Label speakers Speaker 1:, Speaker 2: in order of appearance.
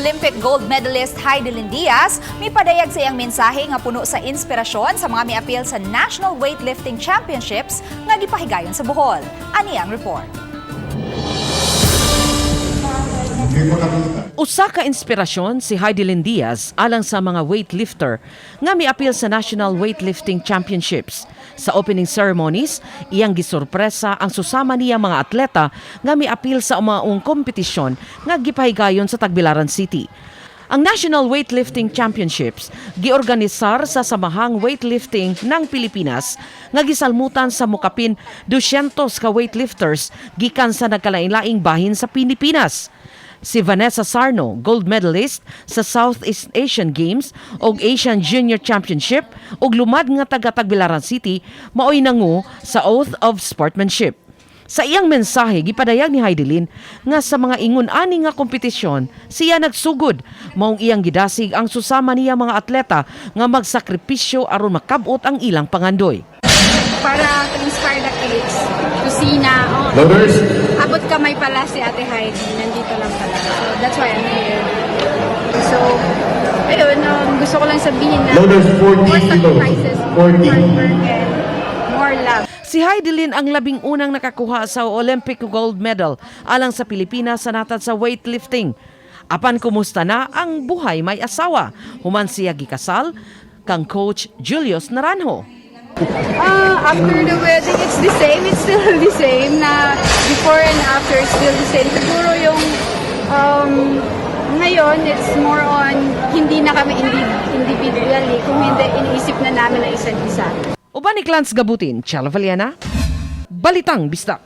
Speaker 1: Olympic gold medalist Hidilyn Diaz mipadayag sa iyang mensahe nga puno sa inspirasyon sa mga miapil sa National Weightlifting Championships nga gipahigayon sa Bohol. Ani ang report.
Speaker 2: Usa ka inspirasyon si Hidilyn Diaz alang sa mga weightlifter nga miapil sa National Weightlifting Championships. Sa opening ceremonies, iyang gisorpresa ang susama niya mga atleta nga miapil sa maong kompetisyon nga gipahigayon sa Tagbilaran City. Ang National Weightlifting Championships giorganisar sa Samahang Weightlifting ng Pilipinas nga gisalmutan sa mukapin 200 ka weightlifters gikan sa nagkalain-laing bahin sa Pilipinas. Si Vanessa Sarno, gold medalist sa Southeast Asian Games ug Asian Junior Championship ug lumad nga taga Tagbilaran City, maoy nangu sa Oath of Sportsmanship. Sa iyang mensahe, gipadayag ni Hidilyn nga sa mga ingon ani nga kompetisyon, siya nagsugod. Maong iyang gidasig ang susama niya mga atleta nga magsakripisyo aron makabot ang ilang pangandoy.
Speaker 3: Para to inspire the kids to see na, oh,
Speaker 4: Loaders.
Speaker 3: Abot kamay pala si Ate Heidi, nandito lang pala. So, that's why I'm here. So, ayun, gusto ko lang sabihin na
Speaker 4: Loaders, 40
Speaker 3: more
Speaker 4: kilos.
Speaker 3: Sacrifices, more
Speaker 4: 40.
Speaker 3: Hard work, and more love.
Speaker 2: Si Hidilyn ang 11 nang nakakuha sa Olympic gold medal alang sa Pilipinas sa natad sa weightlifting. Apan kumusta na ang buhay may asawa? Human siya gikasal kang Coach Julius Naranjo.
Speaker 3: Ah, after the wedding, it's the same. It's still the same na before and after, it's still the same. Siguro yung ngayon, it's more on hindi na kami individually. Kung hindi, iniisip na namin na isa't isa.
Speaker 2: Uban ni Clans Gabutin, Chalo Valiana, Balitang Bisdak.